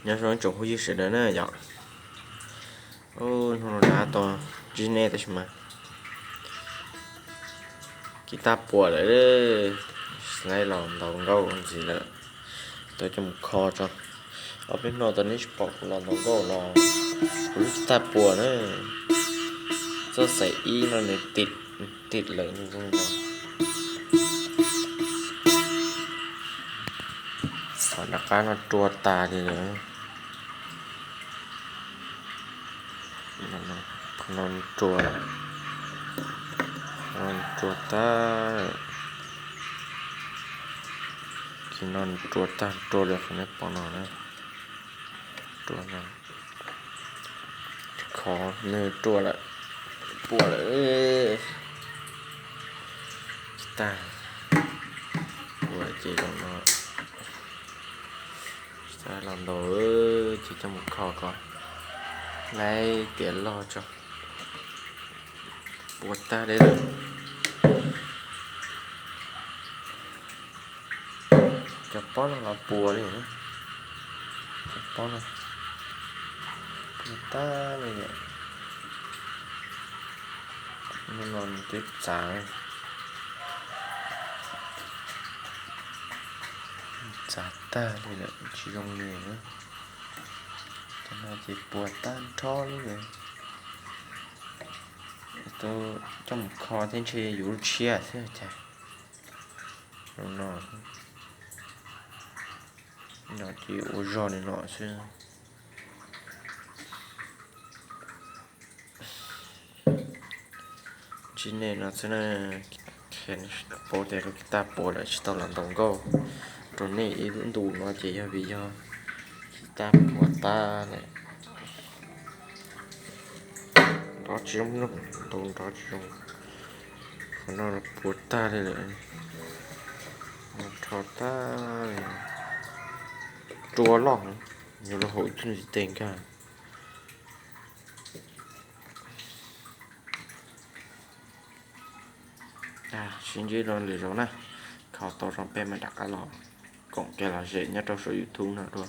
Nyob zoo tsoom phooj ywg sawv daws na yom. Hnub no rov qab tau ntsib nej tab sis mas kis tag puas lawm, laib los ntaus nkauj ntxiv lawm. Tau coj mus kho tso. Ob peb hnub no nej tsis pom kuv los ntaus nkauj los kuv lub kis tag puas na. Txoj xaim ib no nws tim lawm zoo no. Qhov nram qab no rua tas li lawm. Qhov no rua, qhov no rua tag. Kis no rua tag rua li qhov nej pom no na. Rua no, qhov nws rua lawm, puas lawm. Tsis tag, puas ces zoo no. Tsis tag los ntaus ces coj mus kho kom laib tiav log tso. Puas tag li lawm. Cov pob no los puas li na. Cov pob no puas tag li lawm. Hnub no nws twb txav, txav tag li lawm tsis zoo li na. Cov no ces puas tag nrho li lawm. Coj mus kho thiab ntshe yuav lub tshiab xwb cas. Zoo no, no ces ua zog li no xwb. Ntsib nej no xwb na, qhia paub tias lub kis tag puas lawm tsis tau los ntaus nkauj rau nej ib lub ntu no ces yog vim yog kis tag puas tag lawm. Nrov tsis zoo, ntaus nrov tsis zoo. Qhov no puas tag li lawm, no rho tag li, rua loj, yuav luag haus ib tug ntxiv tes nkag. Sib ntsib rau lwm zaus na, kho tau zoo peb mam rov qab los koom kev lom zem nyob rau saum YouTube no dua.